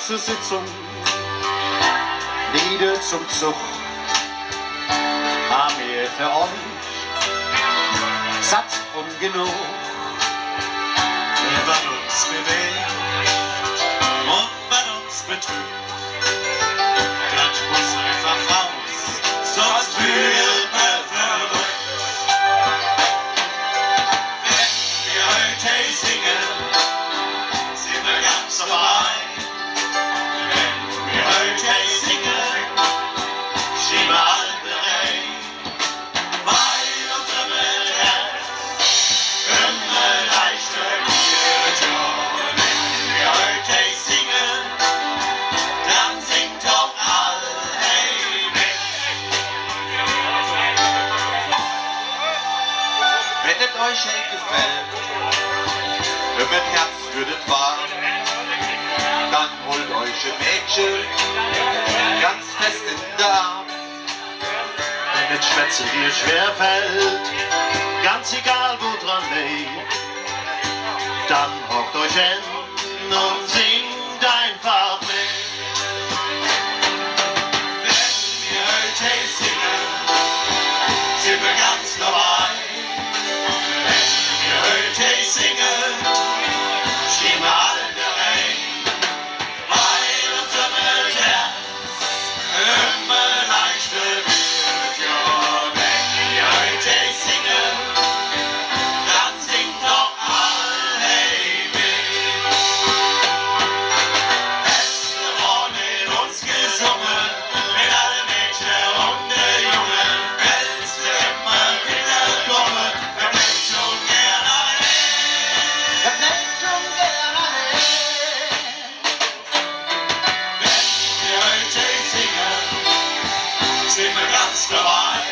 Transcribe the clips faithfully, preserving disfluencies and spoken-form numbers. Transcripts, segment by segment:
Zur Sitzung, nieder zum Zug, han mer för üch satt un genog. Wat uns bewägt un wat uns bedrückt, dat muss einfach raus, sonst wird mer verrückt. Wenn mer hügg singe, sin mer ganz dobei. Wenn mer hügg singe, sin mer all dobei. Weil uns ömmer dat Hätz ömmer leichter weed, jo, wenn mer hügg singe, dann singt doch all hei met. Wenn et üch hee gefällt, wenn et Hätz woodt et warm, dann holt üch e Mädche ganz fest en der Arm. Wenn et Schwätze üch schwer fällt, ganz egal, wo dran leet, dann hockt üch hen un singt einfach met. Wenn mer hügg singe, sin mer ganz dobei. Wenn mer hügg singe, sin mer all dobei. Weil uns ömmer dat Hätz ömmer leichter weed, jo, wenn mer hügg singe, dann singt doch all hei met. Gester woodt en uns gesunge, met alle Mädche un de Junge, wells de ömmer widder kumme, mer bliev schon gään hee. Mer bliev schon gään hee. Wenn mer hügg singe, sin mer ganz dobei.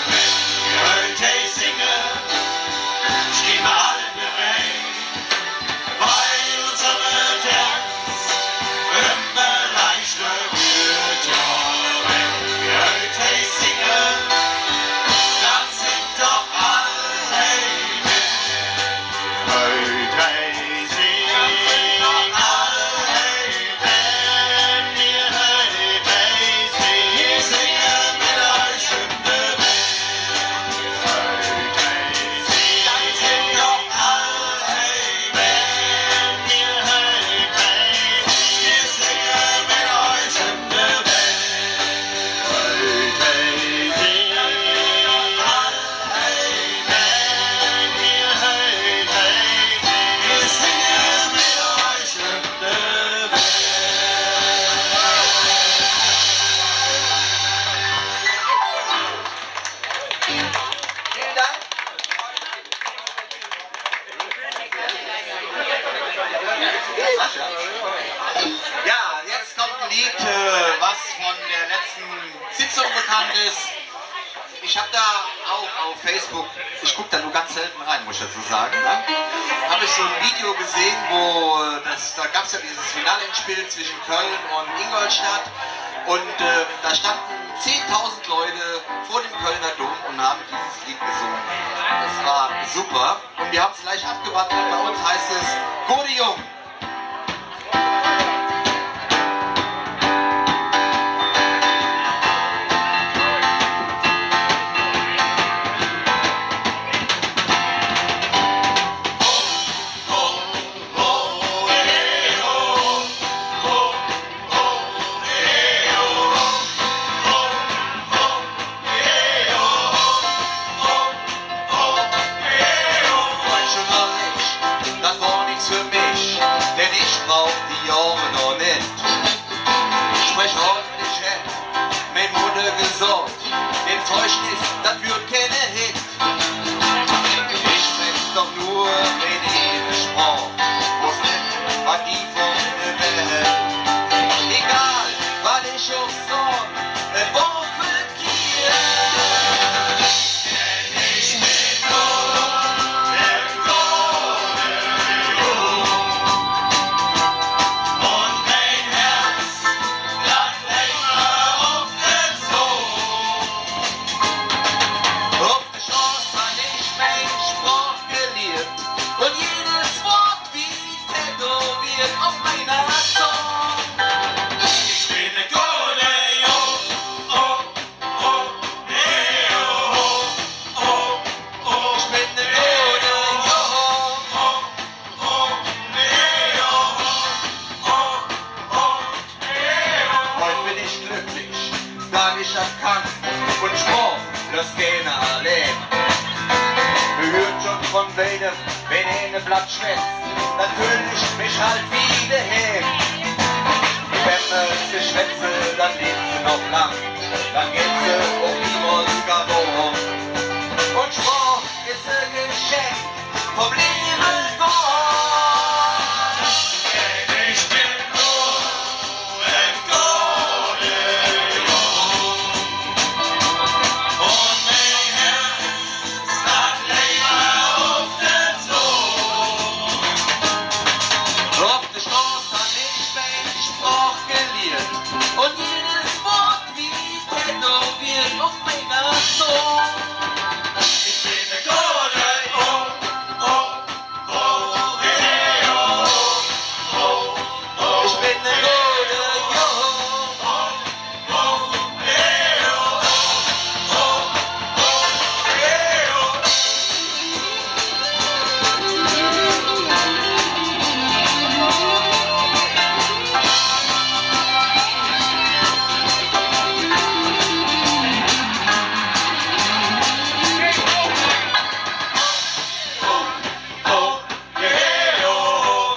Wenn mer hügg singe, sin mer all dobei. Weil uns ömmer dat Hätz ömmer leichter weed, jo, wenn mer hügg singe, dann singt doch all hei met. Vielen Dank. Ja, jetzt kommt ein Lied, äh, was von der letzten Sitzung bekannt ist. Ich hab da auch auf Facebook, ich guck da nur ganz selten rein, muss ich dazu sagen, ne? Hab ich so ein Video gesehen, wo, äh, das, da gab's ja dieses Finalendspiel zwischen Köln und Ingolstadt. Und, äh, da standen zehntausend Leute vor dem Kölner Dom und haben dieses Lied gesungen. Das war super. Und wir haben's gleich abgewandelt. Bei uns heißt es Gode Jung. Deutsche Reich, dat wor nix för mich, denn ich brauch die Johre noch nit. Sprich ordentlich, hät ming Mutter gesaht, dem Zeugnis, dat wör kein Hit. Ich sprech doch nur ming eige Sproch, wo es nit wat die vun der Welt. Egal, wat ich och sag, et wor verkehrt. Dat schwätz, dat köönt ich mich halt wie de Häm. Wenn mer se schwätze, dann leevt se noch lang, dann geiht se och niemols kapodd. Un Sproch es e Geschenk vum leeve Gott. Ich ben Op der Stroß han ich ming Sproch geliert. Un jedes Wood wie tätowiert op minger Zung. Ich ben e goder Jung. Ich ben e goder Jung.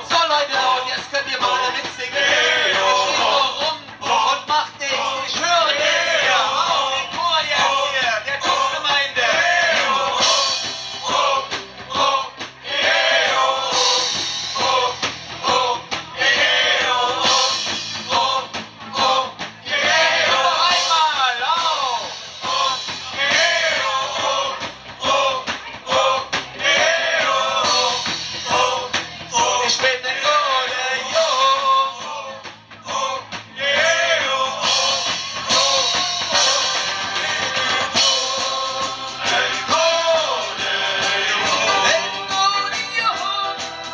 So, Leute, un jetz künnt ehr mal mitsinge. Steht rum un maht nix. Ich hür nix mih. Maht den Chor jetz hee. Der Tuss-Gemeinde. Noch eimol. Au. Ich ben e goder Jung.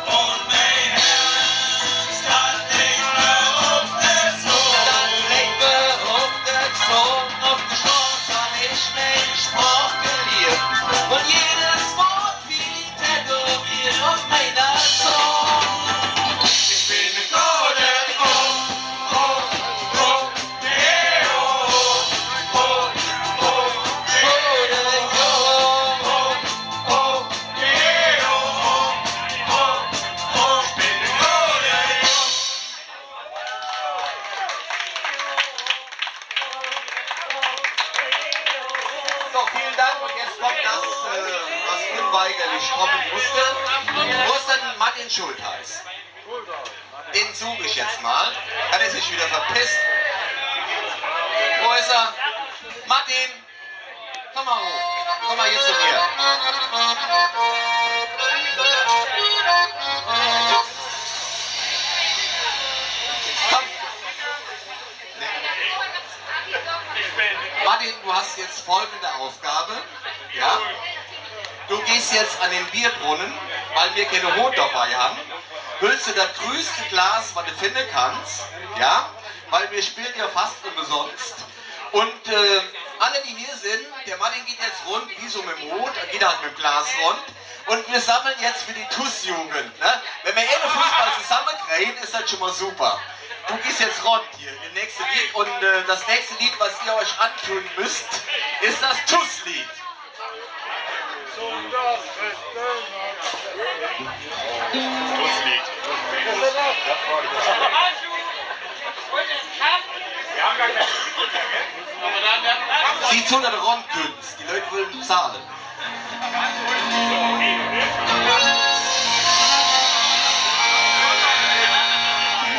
Un ming Hätz, dat leit mer op der Zung. Dat leit mer op der Zung. Op der Stroß han ich ming Sproch geliert. Un jedes Wood wie tätowiert op minger Zung. Ich ben e goder Jung. So, vielen Dank. Und jetzt kommt das, äh, was unweigerlich kommen musste. Wo ist denn Martin Schultheis? Den suche ich jetzt mal. Hat er sich wieder verpisst? Wo ist er? Martin! Komm mal hoch. Komm mal hier zu mir. Komm. Martin, du hast jetzt folgende Aufgabe. Ja? Du gehst jetzt an den Bierbrunnen, weil wir keine Hoot dabei haben. Hölst du das größte Glas, was du finden kannst. Ja? Weil wir spielen ja fast umsonst. Und, äh, alle, die hier sind, der Martin geht jetzt rund, wie so mit dem Hut, geht halt mit dem Glas rund. Und wir sammeln jetzt für die TuS-Jugend, ne? Wenn wir einen Fußball zusammenkriegen, ist das schon mal super. Du gehst jetzt rund hier, im nächsten Lied. Und, äh, das nächste Lied, was ihr euch antun müsst, ist das TuS-Lied. Sieh zu, dat de rundkümmst. Die Lück wellen zahle.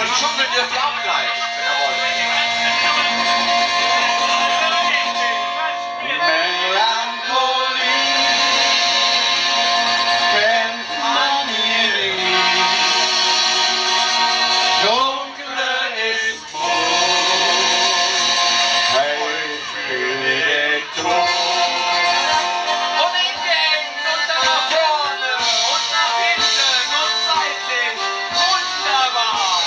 Un schuckeln dörft ehr och glich. Melancholie kennt man hier nit. Dunkle is Un hinten un dann noh vörre un noh hinge un seitlich. Wunderbar!